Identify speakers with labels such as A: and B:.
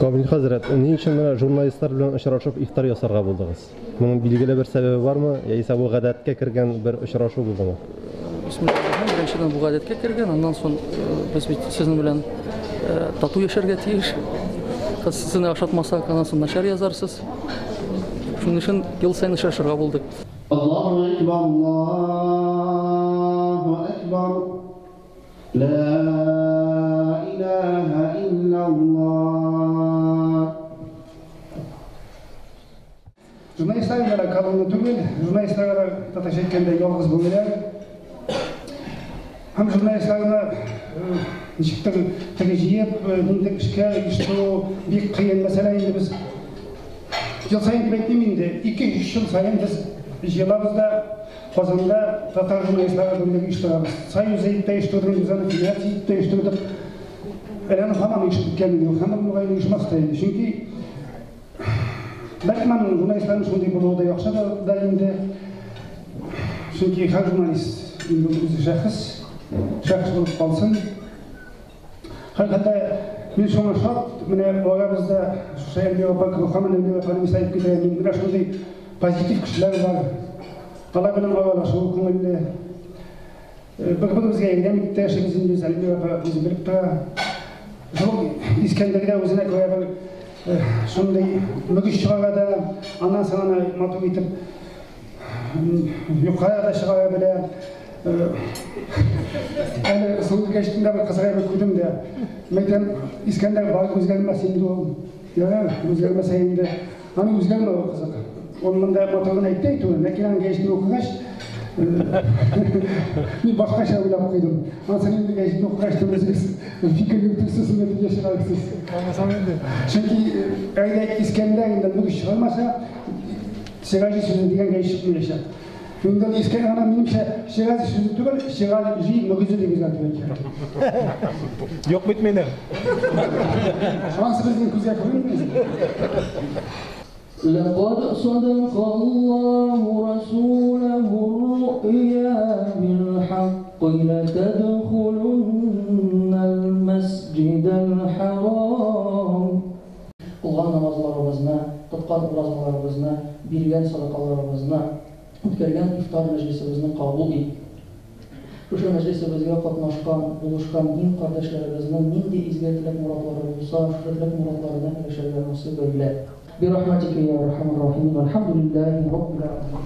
A: Камил хәзрәт, ни өчен менә журналистлар белән очрашып ифтар ясарга булдыгыз? Моның билгеле бер сәбәбе бармы, яисә бу гадәткә кергән бер очрашу булдымы?
B: Бисмиллаһир-рахманир-рахим. Беренчедән, бу гадәткә кергән, аннан соң без бит сезнең белән тату яшәргә тиеш. Сезне ашатмасак, аннан соң начар язарсыз. Шуның өчен ел саен очрашырга булдык.
C: Аллаһу акбар, Аллаһу акбар. Ла илаһа иллаллаһ.
D: Журналистлар гына колонна түгел, журналистлар гына, татарча әйткәндә, ялгыз бүреләр. Һәм журналистларны ничектер теге җыеп, ниндидер эшкә оештыру бик кыен мәсьәлә инде. Без ел саен дип әйтмим инде, 2-3 ел саен без җыелабыз да Казанда татар журналистлары берлеге оештырабыз. Союз итеп тә оештырдык, без аны федерация итеп тә оештырдык. Әле аны һаман оешып беткәне юк, һәм ул мөгаен оешмас та инде. Чөнки бәлкем аның журналистларның шундый булуы да яхшы да инде. Чөнки һәр журналист инде ул үзе шәхес, шәхес булып калсын. Һәрхәлдә мин шуңа шат, менә арабызда шушы Әлмира апа кебек, һаман Әлмира апаны мисал итеп китерәм мин, менә шундый позитив кешеләр бар. Алар белән аралашу күңелле. Бер-беребезгә ярдәм итеп тә яшибез инде без, Әлмира апа үзе белеп тора. Шул Искәндәргә үзенә күрә бер шундый мөгез чыгара да, аннан соң аны матур итеп юкка да чыгара белә. Әле соңгы кәчтүмдә бер кызык әйбер күрдем дә. Мәйтәм, Искәндәр бар үзгәрмәс инде ул. Ярар, үзгәрмәсә инде. Аның үзгәрмәве кызык. Ул монда матур гына әйтте әйтүен, ләкин аның гәҗитен укыгач, мин башкача уйлап куйдым. Ансын инде гәҗитне укыгач та үзегез фикер йөртерсез, нәтиҗә чыгарырсыз.
E: Аңласам инде.
D: Чөнки әгәр Искәндәр инде мөгез чыгармаса, Сираҗи сүзе дигән гәҗит чыкмаячак. Инде ул искә генә, минемчә, Ширази сүзе түгел, Шираҗи мөгезе дип үзгәртергә кирәк.
E: Юк бит минем.
D: Анысы безнең күзгә күренми.
C: Ләкад садакаллаһу расуләһур-руъя бил-хакки ләтәдхулуннал мәсҗидәл-хәрам.
B: Кылган намазларыбызны, тоткан уразаларыбызны, биргән садакаларыбызны, үткәргән ифтар мәҗлесебезне кабул ит. Шушы мәҗлесебезгә катнашкан, булышкан дин кардәшләребезнең нинди изге теләк-морадлары булса, шушы теләк-морадларына ирешергә насыйп әйлә. Бирахмәтикә йә әрхәмәр рахимин. Вәлхәмдүлилләһи раббил галәмин.